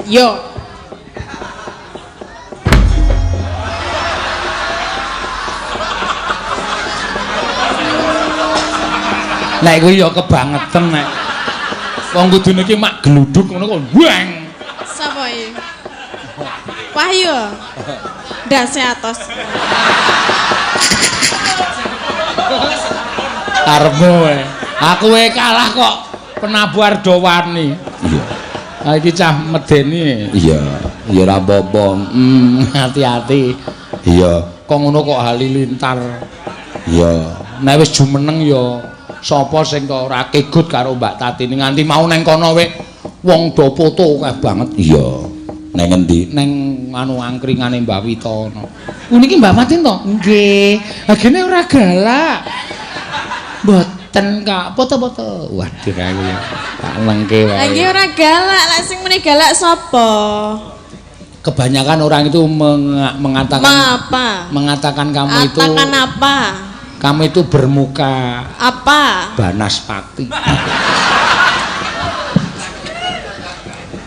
Yo. Nek kuwi ya kebangetan nek. Wong kudune iki mak gluduk ngono kok. Weng. Sapa iki? Wahyu. Ndase atos. Karepmu wae. Aku wae kalah kok penabuh Ardawani. Iya. Ha iki cah medeni. Iya, ya ora apa-apa. Hati-hati. Iya, Kok ngono kok halilintar. iya. Nek wis jumeneng ya sapa sing kok ora kegut karo Mbak Tatini nganti mau neng kono we wong do foto akeh banget. Iya. Neng ngendi? Neng anu angkringane Mbak Wita ono. Niki Mbak Matin to? Nggih. Lah gene ora galak. Mboten Kak, foto-foto. Waduh aku ya. Tak lengke wae. Lagi ora galak, lek sing muni galak sapa? Kebanyakan orang itu mengatakan Apa? mengatakan kamu itu Atakan apa? kamu itu bermuka Apa? banaspati.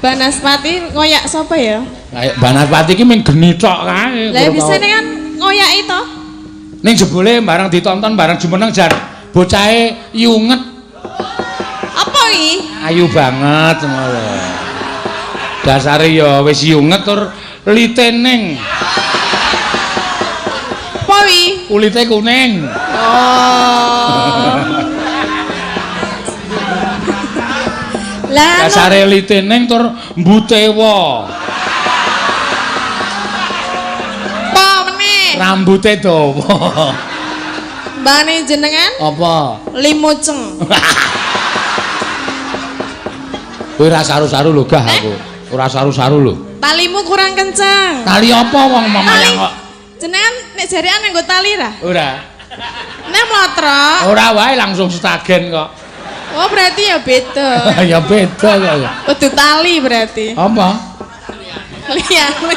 Banaspati ngoyak sapa ya? Kayak banaspati iki mung geni tok kae. Lah bisane kan ngoyaki to. Ning jebule bareng ditonton bareng jumeneng jar bocahe yunget Apa iki? ayu banget ngono lho. Dasare ya wis yunget tur litening, Apa wi? kulite kuning. Oh. Lah anu, Dasare litening tur mbutewa, apa meneh? rambute dawa. Mbane jenengan Apa? limuceng. Kowe ora saru-saru lho gah aku. Ora saru-saru lho. Talimu kurang kencang. Tali apa wong Tali. memayang kok? Jenengan nek jarian nganggo tali ra? Ora. Nek mlotrok. Ora wae langsung setagen kok. Oh berarti ya beda. Ya beda kok ya. Kudu tali berarti. Apa? Liyane.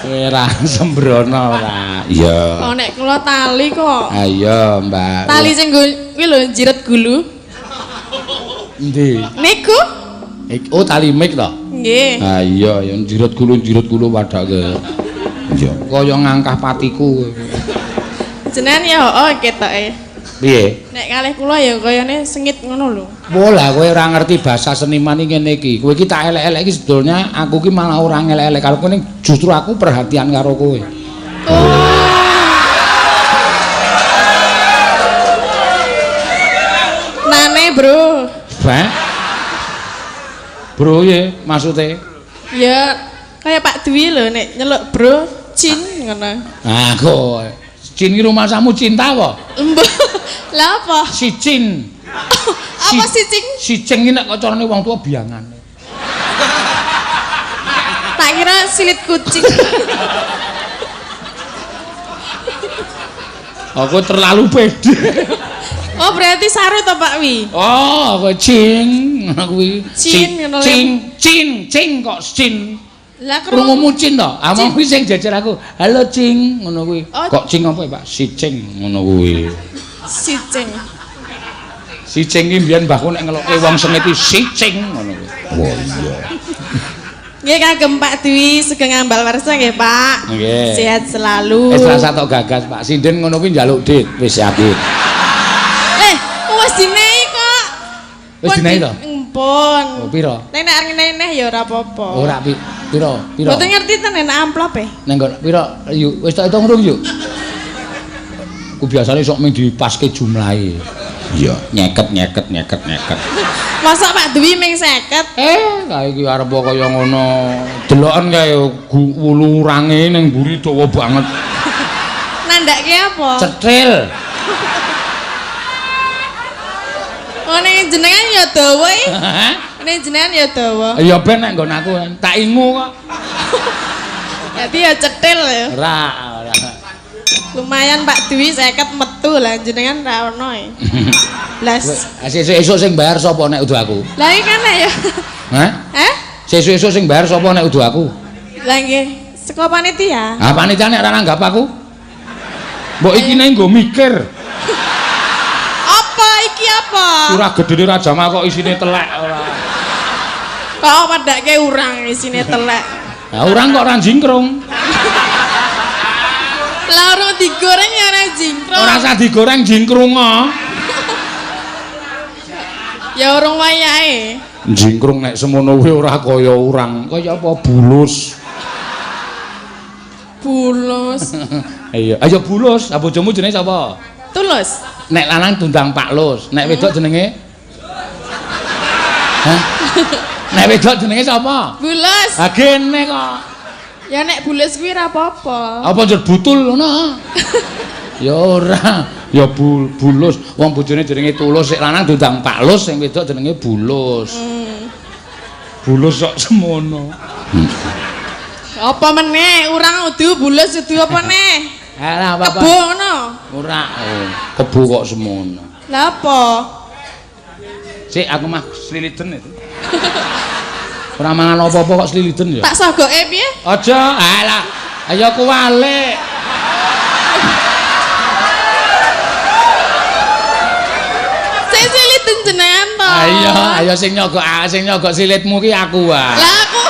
Kowe ora sembrono ora. Iya. Oh nek kula tali kok. Ayo, Mbak. Tali sing kuwi lho jiret gulu. Endi? Niku? Oh, tali mic to? Nggih. Ah iya, ya jiret gulu padake. Iya. Kaya ngangkah patiku. Jenengan ya oh ketoke. Piye? Nek kalih kula ya kayane sengit ngono lho. Wah, kowe ora ngerti bahasa seniman iki ngene iki. Kowe iki tak elek-elek iki sebetulnya aku ki malah ora ngelek-elek karo kowe ning justru aku perhatian karo kowe. Oh. Nane, Bro. Bah. Bro ye maksude? Ya kaya Pak Dwi lho nek nyeluk Bro, Cin ngono. Ah, kok Cin ki rumasamu cinta apa? Embuh. Lah apa? Si Cin. Apa si Cing? Si Cing ki nek kacarane wong tua biangan. Tak kira silit kucing. Aku terlalu pede. Oh, berarti saru to Pak Wi? Oh, kowe cing kuwi. Cin, ngono lho. Cing, cin, cing kok cin. Lah krungu Krungumu cin to? Ah Cin. kuwi sing jejer aku. Halo cing ngono kuwi. Oh. Kok cing apa ya, Pak? Si cing ngono kuwi. si Cing. Si cing ki mbiyen mbahku nek ngelokke wong sengit iki si cing ngono kuwi. Wah, iya. Nggih kagem Pak Dwi sugeng ambal warsa nggih Pak. Nggih. Sehat selalu. Wis rasa tok gagas Pak. Sinden ngono kuwi njaluk dit, wis yakin. Wis dinehi kok. Wis dinehi to? Empun. Oh, piro? Nek nek arep ngeneh ya ora apa-apa. Ora piro? Piro? Mboten ngerti tenan nek amplop e. Neng nggon piro? Yuk, wis tak hitung rung yuk. Ku biasane sok mung dipaske jumlahe. Iya. Nyeket nyeket nyeket nyeket. Masa Pak Dwi ming 50? Kae iki arep kaya ngono. Deloken kae wulu urange ning mburi dawa banget. Nandake apa? Cetil. Oh ning jenengan ya dawa iki. Ning jenengan ya dawa. Ya ben nek nggon aku tak ingu kok. Dadi ya cetil ya. Ora, ora. Lumayan Pak Dwi 50 metu lah jenengan ra ono e. Blas. Sesuk-esuk sing bayar sapa nek udu aku? Lah iki kan ya. Hah? Eh? Sesuk-esuk sing bayar sapa nek udu aku? Lah nggih, saka panitia. Ah panitia nek ora nanggap aku. Mbok iki nek nggo mikir. Apa iki apa? Ora gedene Raja Mah kok isine telek ora. Kok padake urang isine telek. Lah urang kok ora jingkrung. Lah urung digoreng ya ora jingkrung. Ora usah digoreng jingkrung kok. Ya urung wayahe. Jingkrung nek semono kuwi ora kaya urang, kaya apa bulus. Bulus. Iya, ayo bulus. Ah bojomu jenenge sapa? Tulus. Nek lanang diundang Pak Lus, nek wedok jenenge? Hah? Nek wedok jenenge sapa? Bulus. Ha gene kok. Ya nek bulus kuwi ora apa-apa. Apa njur butul ngono? Ya ora, ya bulus. Wong bojone jenenge Tulus, sing lanang diundang Pak Lus, sing wedok jenenge Bulus. Bulus kok semono. Apa meneh? Urang udu bulus udu apa neh? Alah apa-apa. Kebo ngono. Ora, oh, kebo kok semono. Lah apa? Sik aku mah sliliden itu. Ora mangan apa-apa kok sliliden ya. Tak sogoke piye? Aja, alah. Ayo kuwalik. Sing sliliden jenengan to. Ayo, ayo sing nyogok, sing nyogok silitmu ki aku wae. Lah aku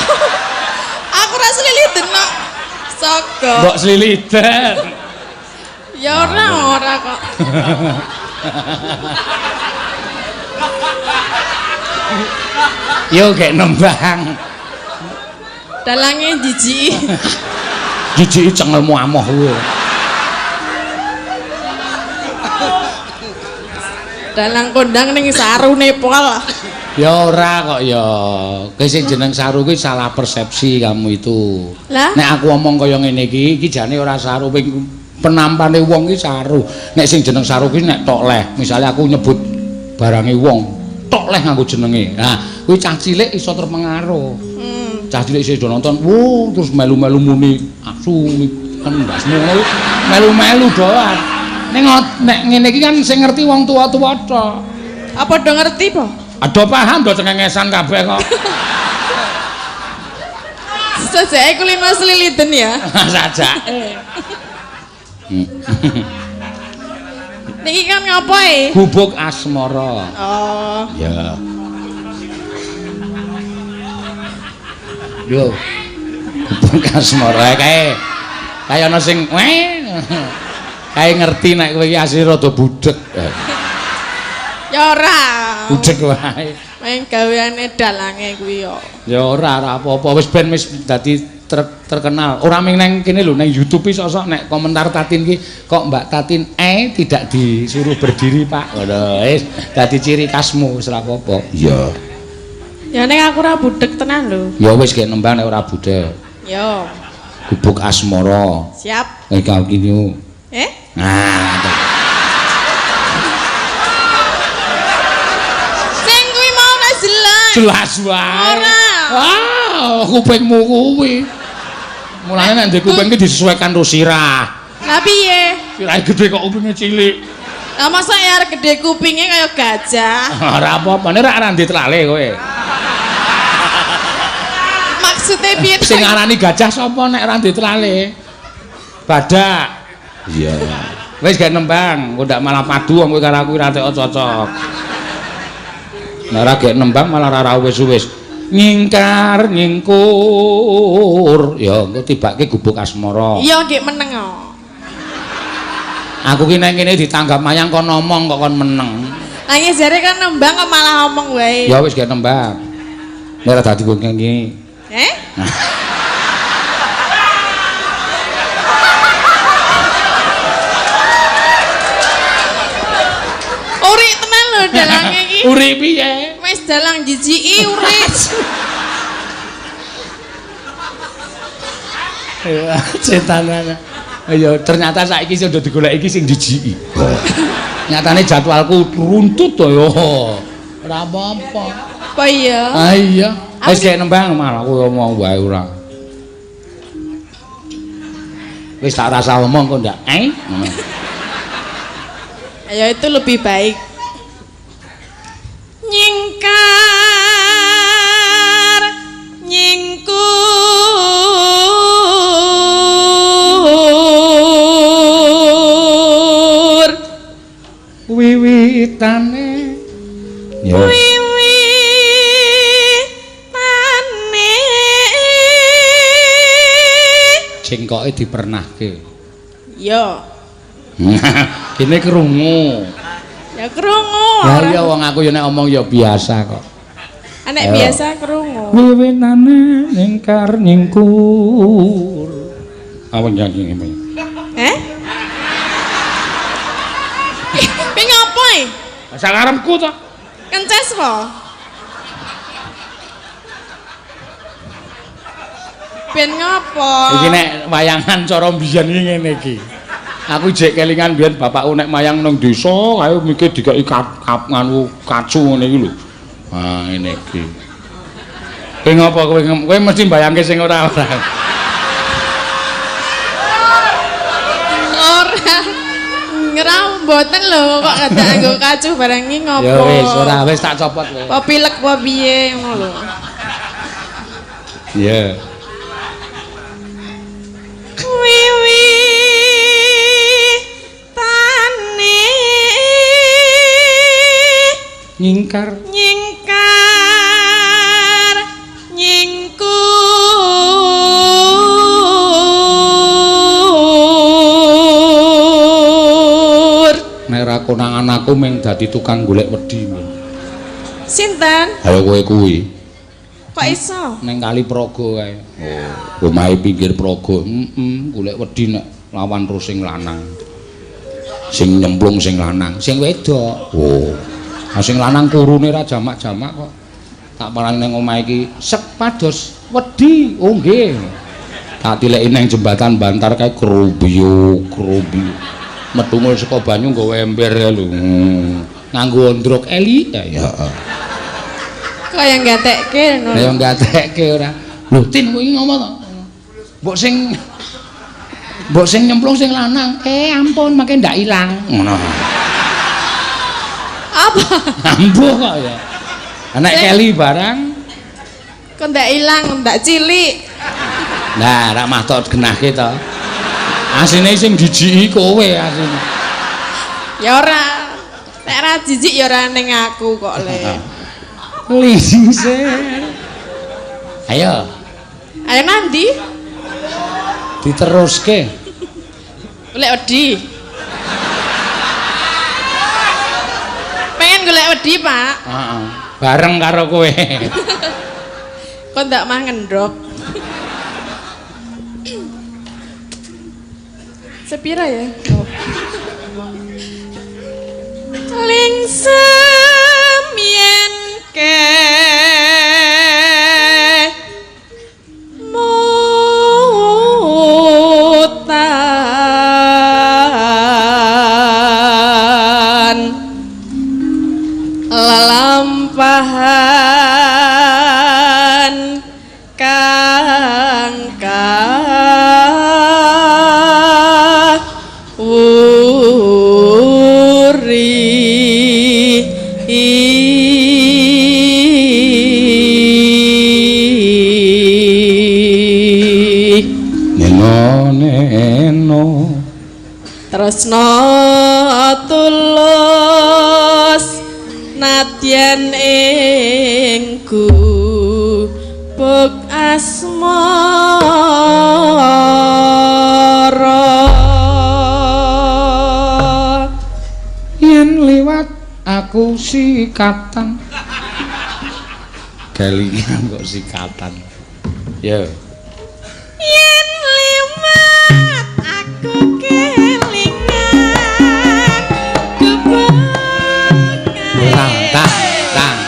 aku ora sliliden kok. Sogok. Mbok sliliden. Ya ora ora kok. Yo gek nembang. Dalange jijiki. Jijiki cengelmu amoh kuwi. Dalang kondang ning sarune pol. Ya ora kok ya. Kowe sing jeneng saru kuwi salah persepsi kamu itu. Lah? Nek aku omong kaya ngene iki, iki jane ora saru, ping penampane wong iki saru. Nek sing jeneng saru kuwi nek tok leh, misale aku nyebut barange wong, tok leh nganggo jenenge. Nah, kuwi cah cilik iso terpengaruh. Cah cilik iso nonton, wuh terus melu-melu muni asu kan ndasmu ngono melu-melu doan. Ning nek ngene iki kan sing ngerti wong tuwa-tuwa tok. Apa do ngerti po? Ado paham do cengengesan kabeh kok. Sajake kulino sliliden ya. Sajake. Niki kan ngopo e? Gubuk asmara. Oh. Ya. Yo. Gubuk asmara kae. Kae ana sing weh. Kae ngerti nek kowe iki asli rada budhek. Ya ora. Budhek wae. Main gaweane dalange kuwi yo. Ya ora, ora apa-apa wis ben wis dadi terkenal. Ora ming nang kene lho, nang YouTube iki sok-sok nek komentar Tatin ki kok Mbak Tatin tidak disuruh berdiri, Pak. Ngono wis dadi ciri khasmu wis ora apa-apa. Iya. Ya nek aku ora budhek tenan lho. Ya wis gek nembang nek ora budhek. Yo. Gubuk asmara. Siap. Iki iki. Eh? Nah, sing kuwi mau ora jelas. Jelas wae. Ora. Ah, kupingmu kuwi. Mulane nek ndek kuping ki disesuaikan karo sirah. Lah piye? Sirahe gedhe kok kupinge cilik. Lah masa ya arep gedhe kupinge kaya gajah. Ora apa-apa, nek ora ndek tlale kowe. Maksude piye? Sing ngarani gajah sapa nek ora ndek tlale? Badak. Iya. Wis gak nembang, kok ndak malah padu wong kowe karo aku ora tek cocok. Nek ora gek nembang malah ora wis-wis. Nyingkar nyingkur. Ya engko tibake gubuk asmara. Iya gek meneng kok. Aku ki nang kene ditanggap mayang kon ngomong kok kon meneng. Lah iki jare kan nembang kok malah ngomong wae. Ya wis gek nembang. Nek ora dadi wong ngene. Eh? Uri tenan lho dalange iki. Uri piye? Wis dalang jijiki uri. Ya, cetane. Ya ternyata saiki sing udah digoleki iki sing jijiki. Nyatane jadwalku runtut to ya. Ora apa-apa. Apa iya? Ah iya. Wis gek nembang malah aku ngomong wae ora. Wis tak rasa omong kok ndak. Eh? Ya itu lebih baik. Nyingkar nyingkur wiwitane ya wiwitane Cengkoke dipernahke. Iya. Kene krungu. Ya krungu. Lah iya wong aku ya nek omong ya biasa kok. Nek biasa krungu. Wiwitane nyingkar nyingkur. Awan nyanyi ngene. Eh? Ping apa e? Sakarepku to. Kences po? Ben ngopo? Iki nek wayangan cara mbiyen iki ngene iki. Aku jek kelingan biyen bapakku nek mayang nang desa kae mikir dikeki kap nganu kacu ngene iki lho. Ah ngene iki. Kowe ngopo kowe kowe mesti mbayangke sing ora-ora. Ora. Ngira mboten lho kok dadak nganggo kacu barang iki ngopo. Ya wis ora wis tak copot kowe. Apa pilek apa piye ngono lho. Iya. Wiwi tane nyingkar nyingkar nyingkur nek ora konangan aku ming dadi tukang golek wedi. Sinten? Ayo kowe kuwi. Kok iso? Neng kali Praga kae. Oh, omahe pinggir Praga. Heeh, golek wedi nek lawan terus sing lanang. Sing nyemplung sing lanang, sing wedok. Oh. Ha sing lanang kurune ra jamak-jamak kok. Tak parani nang omahe iki sepados wedi. Oh nggih. Tak tileki nang jembatan Bantar kae krobyo, krobyo. Metungul saka banyu nggawa ember kae lho. Nganggo ondrok eli. Ya. Heeh. Kaya gatekke ngono. Kaya gatekke ora. Lho Tin kowe iki ngopo to? Mbok sing nyemplung sing lanang. Eh ampun make ndak ilang. Ngono. Apa? Ambuh kok ya. Nek keli barang kok ndak ilang, ndak cilik. Nah, rak mah tok genahke to. Asine sing jijiki kowe asine. Ya ora. Nek ora jijik ya ora ning aku kok le. Lingsir. Ayo. Ayo nanti? Diteruske. Golek wedi. Pengen golek wedi, Pak. Heeh. Bareng karo kowe. Kok ndak mah ngendhok. Sepira ya? Oh. Lingsem yen ke mutan lelampahan kang kawuri. Neno neno tresno tulus nadyan ing gubuk asmara. Yen liwat aku sikatan. Kelingan kok sikatan. Ya. Yen liwat aku kelingan gubuk. Tang tang tang.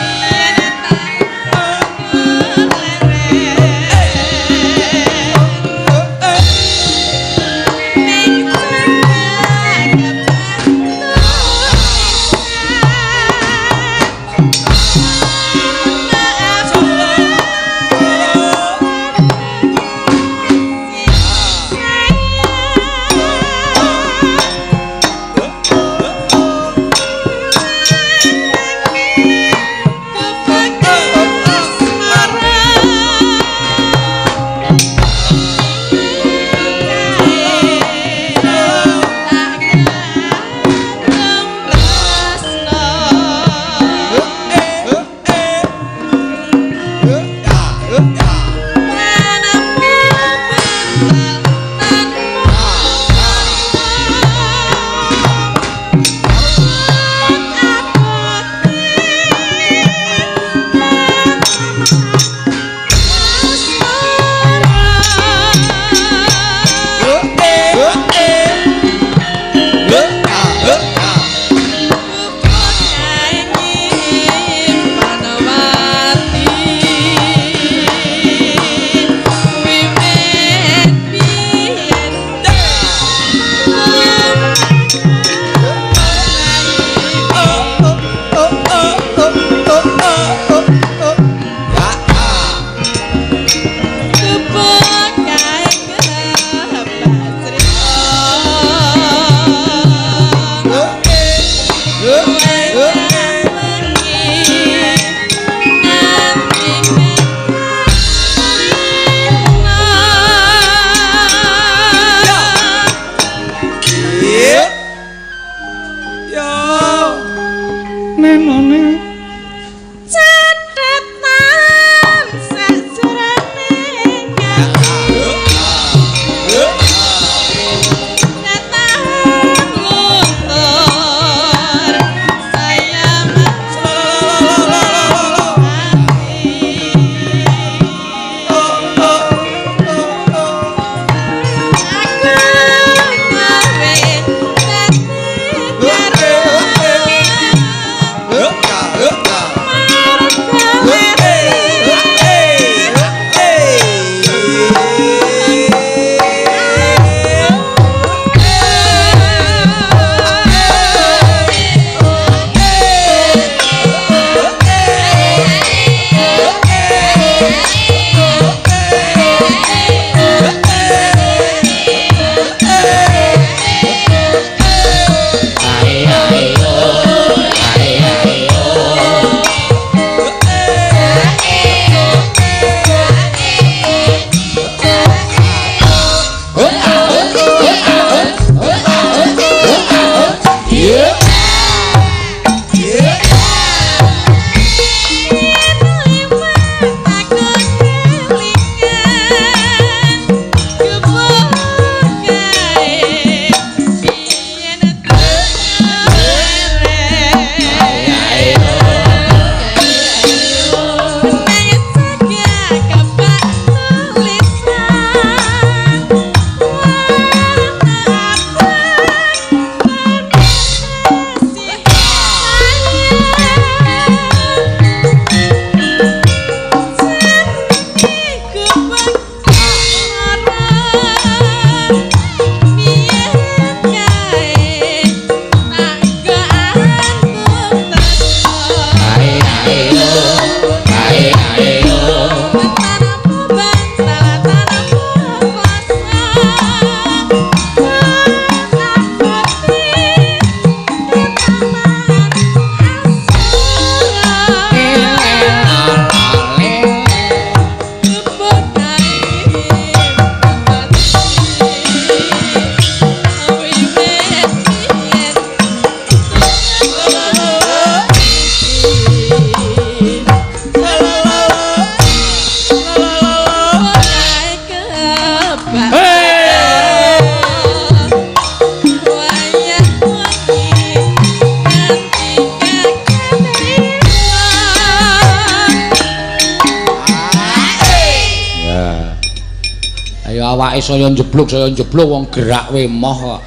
Ayo awake saya njeblug wong gerak we moh kok.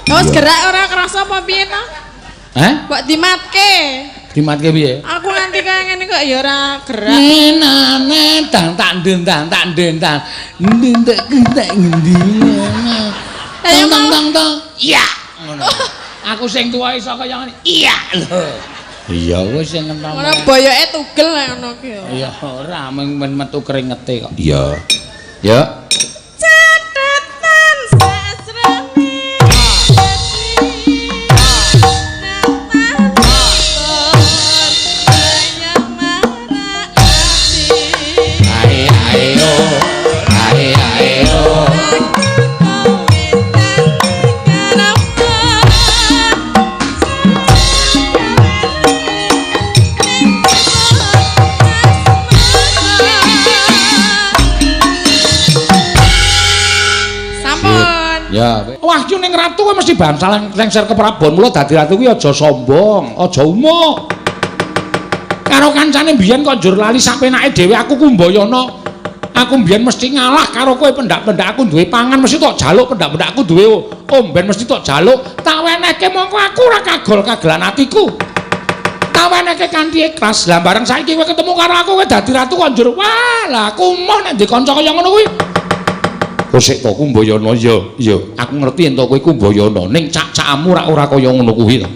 Wis gerak ora kerasa apa piye to? Hah? Mbok dimatke. Dimatke piye? Aku nganti kaya ngene kok ya ora gerak. Nenane dang tak ndendang tak ndendang. Ndendek kentek ngendi ngono. Ayo, Tang tang mau. tang tang. Iya. Ngono. Aku sing tuwa iso kaya ngene. Iya lho. Iya wis sing ngenom. Ora boyoke tugel nek ngono ki ya. Iya ora mung metu keringete kok. Iya. Ya. Catetan sasrane Ae ae o. Ae ae o. Sampun. Ya. Wahyu ning ratu kowe mesti bangsa lengser ke Prabon. Mula dadi ratu kuwi aja sombong, aja umuk. Karo kancane mbiyen kok njur lali sapenake dhewe aku Kumbayana. Aku mbiyen mesti ngalah karo kowe pendak-pendak aku duwe pangan mesti tok jaluk, pendak-pendak aku duwe omben mesti tok jaluk. Tak wenehke mongko aku ora kagol kagelan atiku. Tak wenehke kanthi ikhlas. Lah bareng saiki kowe ketemu karo aku kowe dadi ratu kok njur wah lah aku moh nek ndek kanca kaya ngono kuwi. Kosek to Kumbayana ya, ya aku ngerti yen to kowe Kumbayana ning cak-cakmu ora ora kaya ngono kuwi to.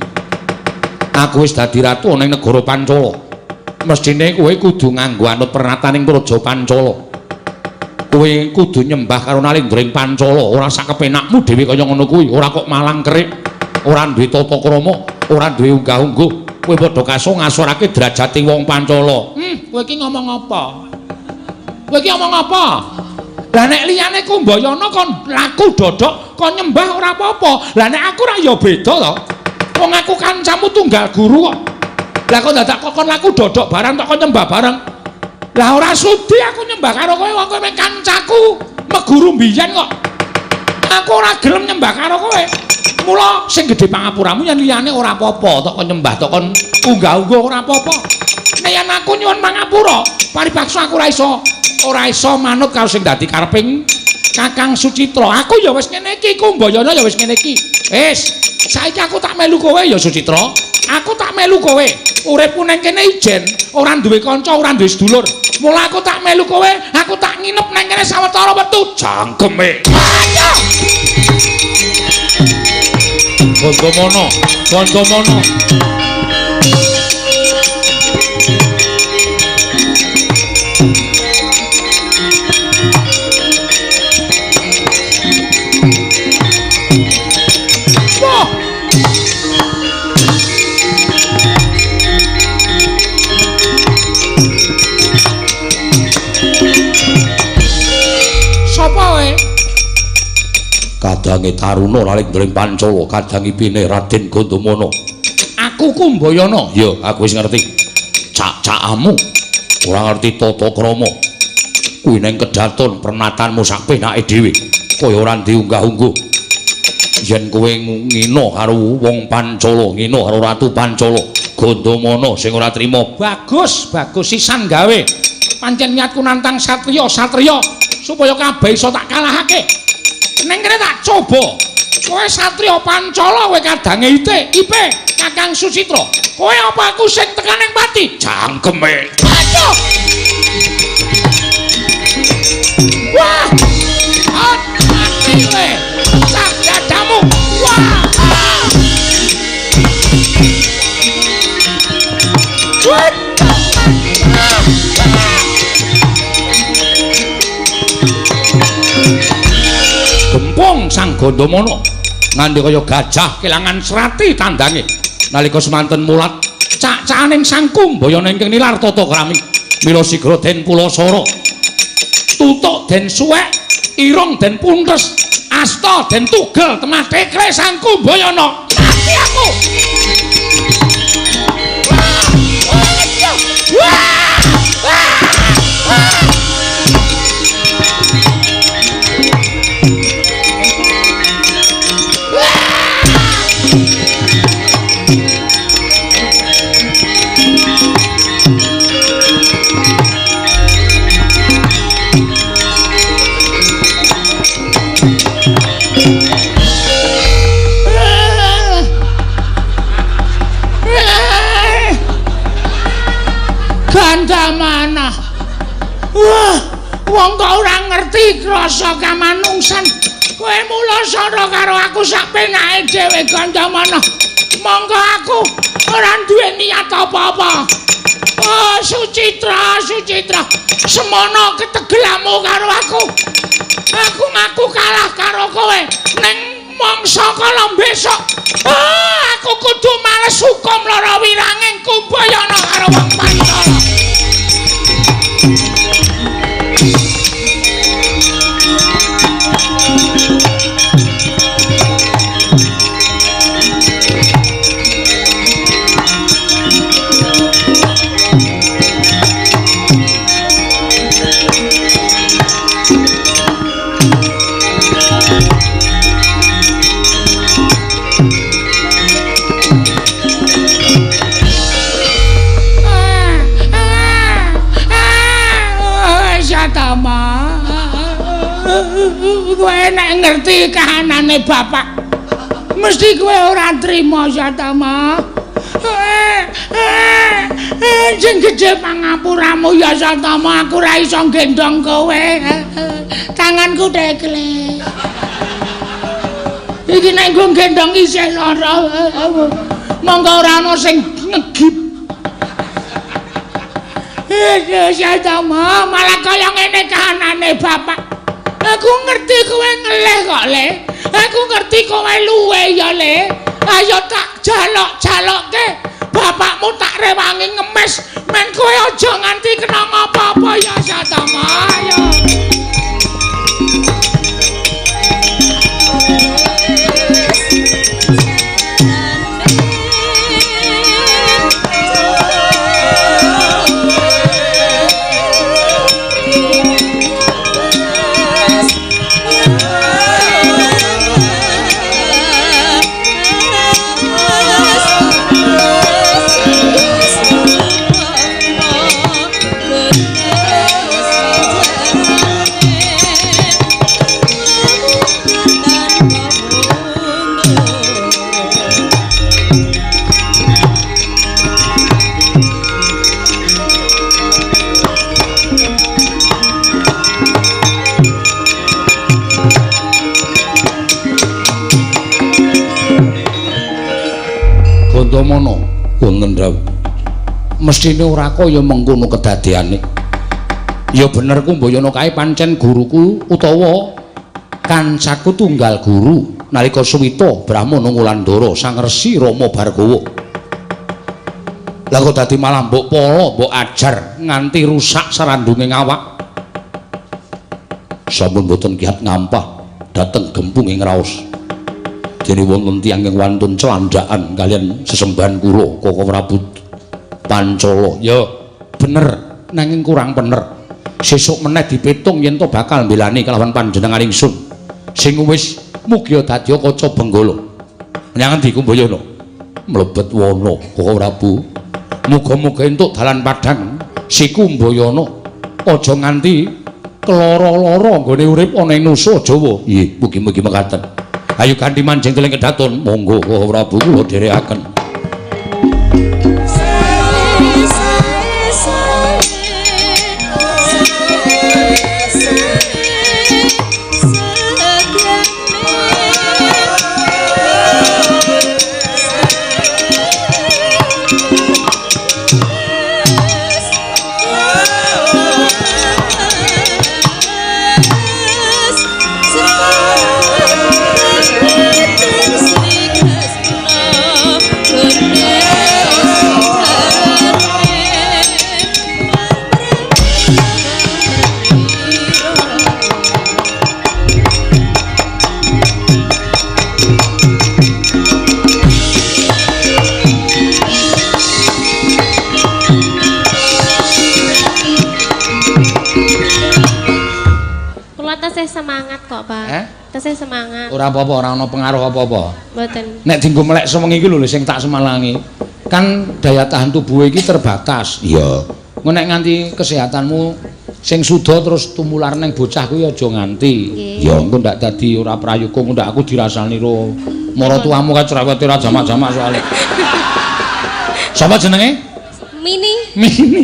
Aku wis dadi ratu ana ing negara Pancala. Mestine kowe kudu nganggo anut pernataning Praja Pancala. Kowe kudu nyembah karo Nalendra ing Pancala, ora sakepenakmu dhewe kaya ngono kuwi, ora kok malang kerik, ora duwe tata krama, ora duwe unggah-ungguh. Kowe padha kaso ngasorake derajate wong Pancala. Kowe iki ngomong apa? Kowe iki ngomong apa? Lah nek liyane Kumbayana kon laku dodok, kon nyembah ora apa-apa. Lah nek aku ra ya beda to. Wong aku kancamu tunggal guru kok. Lah kok dadak kok kon laku dodok barang tok kon nyembah bareng. Lah ora sudi aku nyembah karo kowe wong kowe mek kancaku meguru mbiyen kok. Aku ora gelem nyembah karo kowe. Mula sing gedhe pangapuramu yen liyane ora apa-apa, tok kon nyembah tok kon unggah-ungguh ora apa-apa. Nek yen aku nyuwun pangapura, paribaksa aku ora iso manut karo sing dadi kareping Kakang Sucitra. Aku ya wis ngene iki, Kumbayana ya wis ngene iki. Wis, saiki aku tak melu kowe ya Sucitra. Aku tak melu kowe. Uripku nang kene ijen, ora duwe kanca, ora duwe sedulur. Mula aku tak melu kowe, aku tak nginep nang kene sawetara wektu. Jangkeme. Ayo. Gandamana, Gandamana. Wah. Sapa kowe? Kadange Taruna Nalendra ing Pancala, kadange pine Raden Gandamana. Aku Kumbayana. Ya, aku wis ngerti. Cak-cakamu ora ngerti tata krama. Kuwi ning kedaton pernatanmu sak penake dhewe. Kaya ora diunggah-ungguh. Yen kowe ngina karo wong Pancala, ngina karo Ratu Pancala, Gandamana sing ora trima. Bagus, bagus sisan gawe. Pancen niatku nantang satriya-satriya supaya kabeh iso tak kalahake. Ning kene tak coba. Kowe satriya Pancala, kowe kadange IT, IP, Kakang Sucitra. Kowe apa aku sing tekan ning pati? Jangkeme. Aduh. Wah. Mati le. Sak dadamu. Wah. Wah. Gempung Sang Gandamana nganti kaya gajah kelangan srati tandange nalika semanten mulat cak-cakaning Sang Kumbayana ingkang nilar tata krami mila sigra den pulasara tutuk den suwek irung den puntes asta den tugel tematekle Sang Kumbayana. Mati aku. Wah! Wah! Wah! Wah, wong kok ora ngerti krasa kamanungsan. Kowe mula sara karo aku sak penake dhewe Gandamana. Monggo aku ora duwe niat apa-apa. Oh, Sucitra, Sucitra, semono ketegelamu karo aku. Aku ngaku kalah karo kowe ning mangsa kala besok. Ah, aku kudu males hukum lara wiranging Kumbayana karo wong Pancala. Kowe nek ngerti kahanane bapak mesti kowe ora trima Satama. Sing gedhe pangapuramu ya Satama, aku ora iso gendong kowe. Tanganku tegle. Iki nek nggo gendong isih lara. Monggo ora ana sing ngegip. Satama, malah kaya ngene kahanane bapak. Aku ngerti kowe ngelih kok, Le. Aku ngerti kowe luwe ya, Le. Ayo tak jalok-jalokke. Bapakmu tak rewangi ngemes men kowe aja nganti kena apa-apa ya Satama. Ayo. Gandamana wonten rawuh. Mesthine ora kaya mengkono kedadeane. Ya bener Kumbayana kae pancen guruku utawa kancaku tunggal guru nalika suwita Brahmana Ngulandara Sang Resi Rama Bhargawa. Lah kok dadi malah mbok pala, mbok ajar nganti rusak sarandunge awak. Sampun boten kiat ngampah dhateng gempung ing raos. Dene wonten tiyang ingkang wantun celandhakan kaliyan sesembahan kula Koko Prabu Pancala. Ya bener nanging kurang bener. Sesuk meneh dipitung yen to bakal mbelani kelawan panjenengan ingsun sing wis mugia dadi kaca benggala. Menyang endi Kumbayana? Mlebet wana Koko Prabu. Muga-muga entuk dalan padhang si Kumbayana aja nganti keloro-loro nggone urip ana ing nusa Jawa. Nggih, mugi-mugi mekaten. Ayo ganti manjing teling kedaton. Monggo Koko Prabu kula dherekaken. Semangat kok, Pak. Tesih semangat. Ora apa-apa, ora ana pengaruh apa-apa. Mboten. Nek dienggo melek sewengi iki lho sing tak semalangi. Kan daya tahan tubuh iki terbatas. Iya. Engko nek nganti kesehatanmu sing suda terus tumular ning bocah kuwi aja nganti. Ya engko ndak dadi ora prayoga, engko ndak aku dirasani ro maratuamu kae cerewete ora jamak-jamak soalé. Sapa jenenge? Mini. Mini.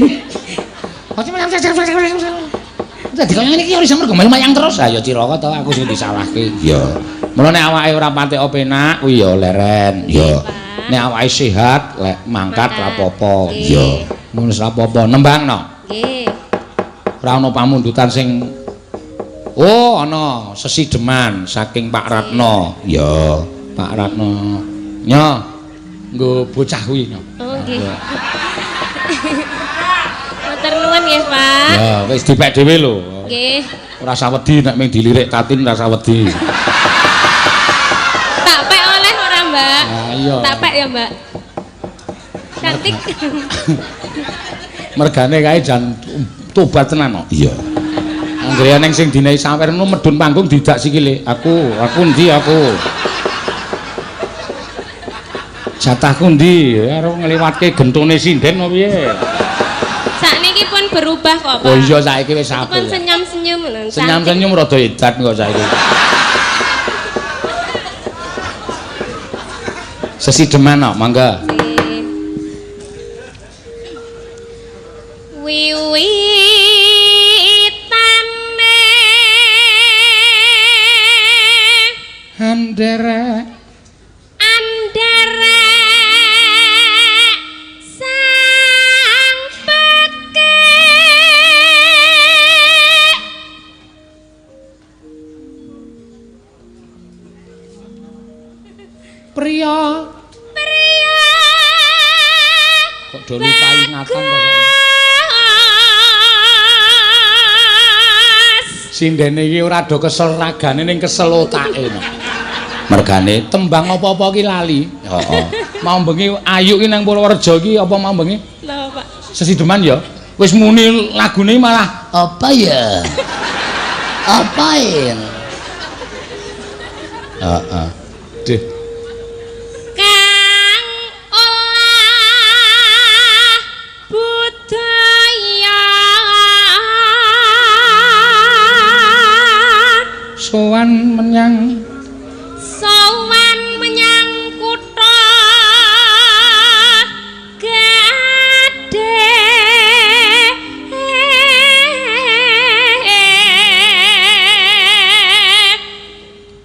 Dadi kaya ngene iki ora iso mergo melu mayang terus. Ha ya cilaka to aku sing disalahke. Iya. Mula nek awake ora patek penak kuwi ya leren. Iya. Nek awake sehat lek mangkat ra apa-apa. Iya. Mun wis ra apa-apa nembangno. Nggih. Ora ana pamundutan sing oh ana sesideman saking Pak Ratno. Iya, Pak Ratno. Nyo. Nggo bocah kuwi nyo. Oh nggih. Matur nuwun nggih, Pak. Ya, wis dipek dhewe lho. Nggih. Ora usah wedi nek mung dilirik Tatin ora usah wedi. Tak pek oleh ora, Mbak? Ah, iya. Tak pek ya, Mbak. Cantik. Mergane kae jan tobat tenan kok. Iya. Anggere eneng sing dinehi sawer ngono medhun panggung didak sikile. Aku endi aku? Jatahku endi? Arep ngliwatke gentone sinden apa piye? Sakniki pun berubah kok, Pak. Oh iya saiki wis Pun apik. senyum-senyum lho. Senyum-senyum rada edan kok saiki. Sesideman kok, mangga. Wiwitane Anderek anderek sang pekik priya priya kok do lupa ingatan to saiki. Sindene iki ora do kesel ragane ning kesel otake. Mergane tembang apa-apa ki lali. Heeh. Mau bengi ayu ki nang Purworejo ki apa mau bengi? Lho, Pak. Sesideman ya. Wis muni lagune malah apa ya? Apa ya? Heeh. Duh. Kang olah budaya Sowan menyang kutha Gadhe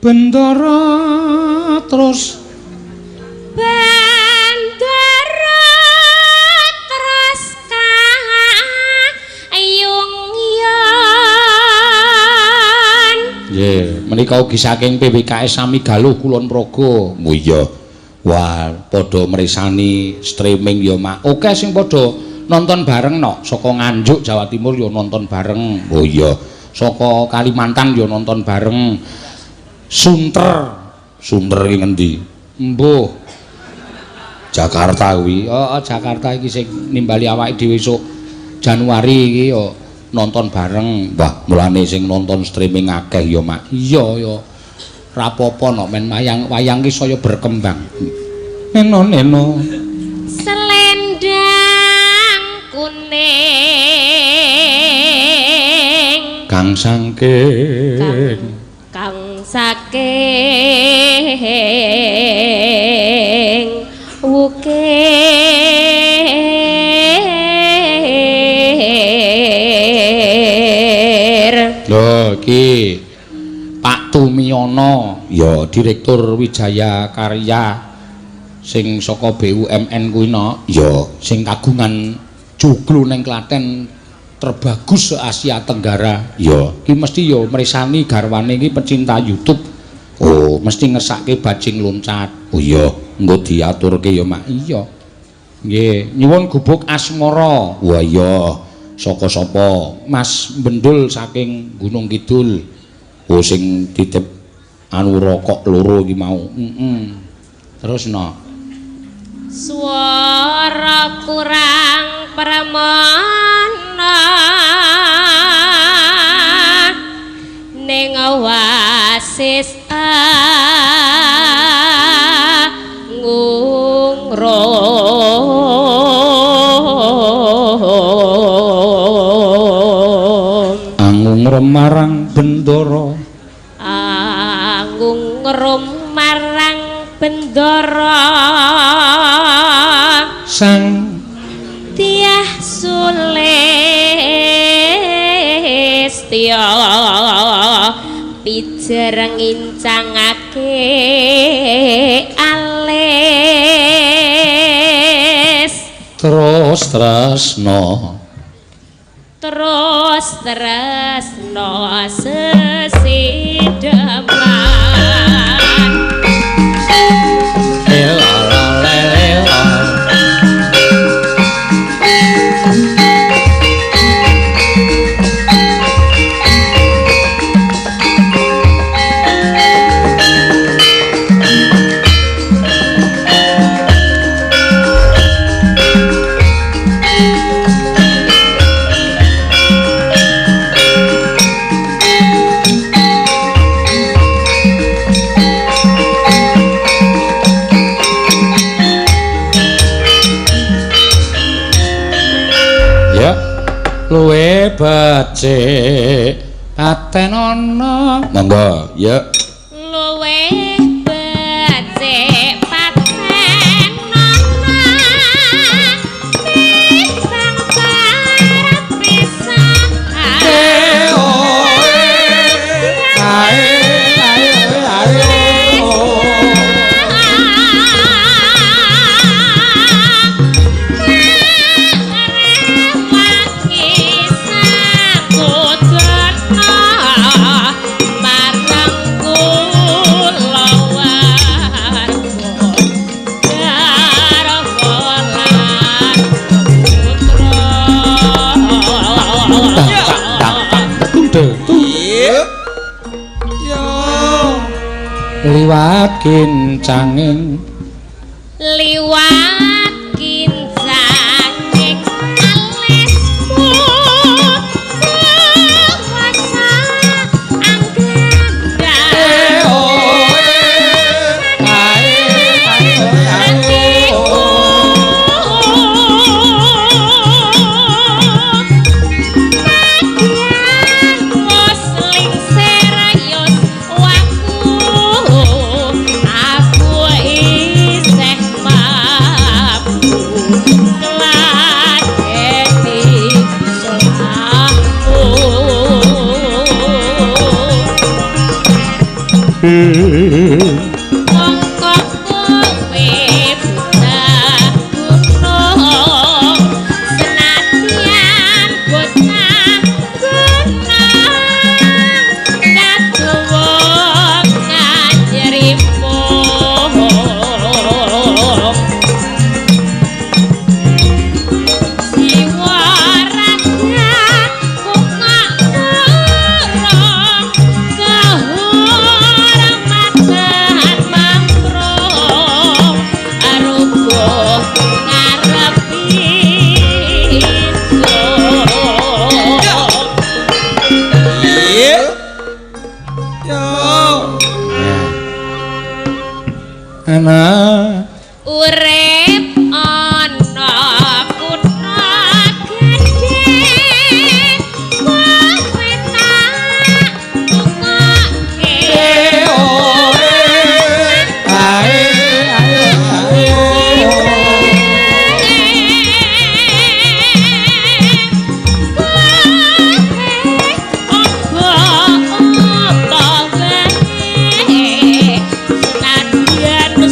Bendara terus Bendara terus kayung yon. Nggih, menika ugi saking PWKS Sami Galuh Kulon Progo. Oh iya. Wah, padha mresani streaming ya, Mak. Oke sing padha nonton bareng no. Saka Nganjuk Jawa Timur ya nonton bareng. Oh iya. Saka Kalimantan ya nonton bareng. Sunter. Sunter iki ngendi? Mbuh. Jakarta kuwi. Heeh, Jakarta iki sing nimbali awake dhewe esuk Januari iki ya nonton bareng. Wah, mulane sing nonton streaming akeh ya, Mak. Iya ya. Rapopo no men wayang wayang ki saya berkembang. Neno neno selendang kuning kang sangking kang saking wukir. Lho iki Pak Tumiono ya Direktur Wijaya Karya sing saka BUMN kuwi no ya sing kagungan joglo ning Klaten terbagus se-Asia Tenggara ya iki mesti ya mresani garwane iki pecinta YouTube. Oh mesti ngersake bajing loncat. Oh iya engko diaturke ya Mak. Iya nggih nyuwun gubuk asmara. Wah iya saka sapa Mas Bendul saking Gunung Kidul. Oh sing titip anu rokok loro iki mau. Terus no swara kurang pramana ning wasis angungrum angungrum marang Bendara angungrum marang Bendara sang tiah sulis Listya pijer ngincangake alis terus tresno terus tresno sesideman. Luwe becik paten ana. Monggo, ya. Luwe becik paten ana timbang parep pisan. Liwat kincanging liwat kincanging alismu kuwasa Mongko kowe buta gunung senadyan bocah gunung kadowo kanjerimu jiwa raga kok kurang kehormatan mamprung arupa ngarepi ana urip ana kutha gedhe kowe tak tukoke. Senadyan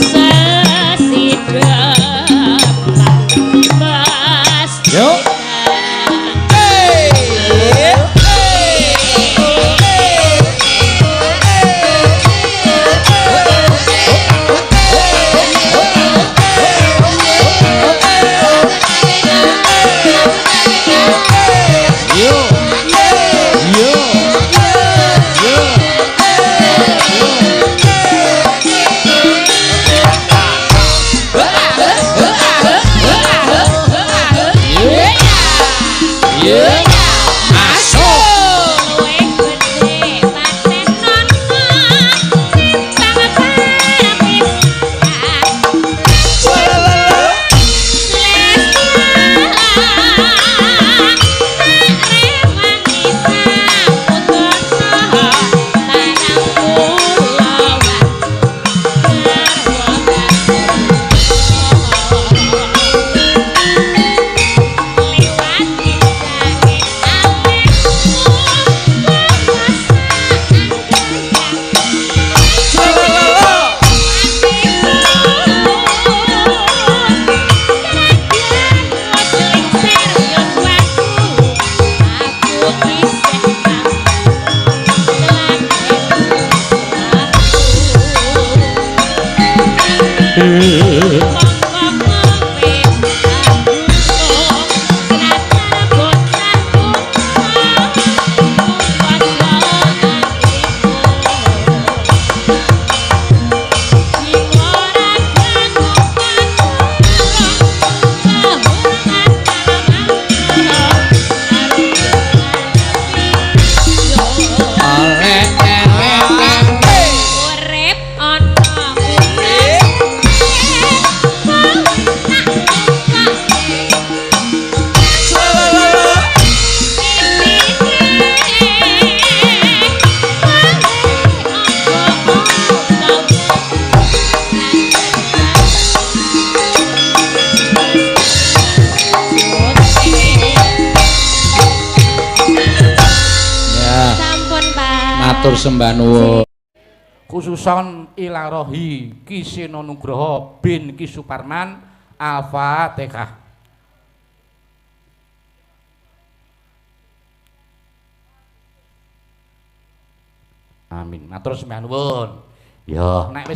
Matur sembah nuwun. Khususon ilarohi Ki Seno Nugroho bin Ki Suparman. Al-Fatihah. Amin. Matur sembah nuwun. Ya, nek wis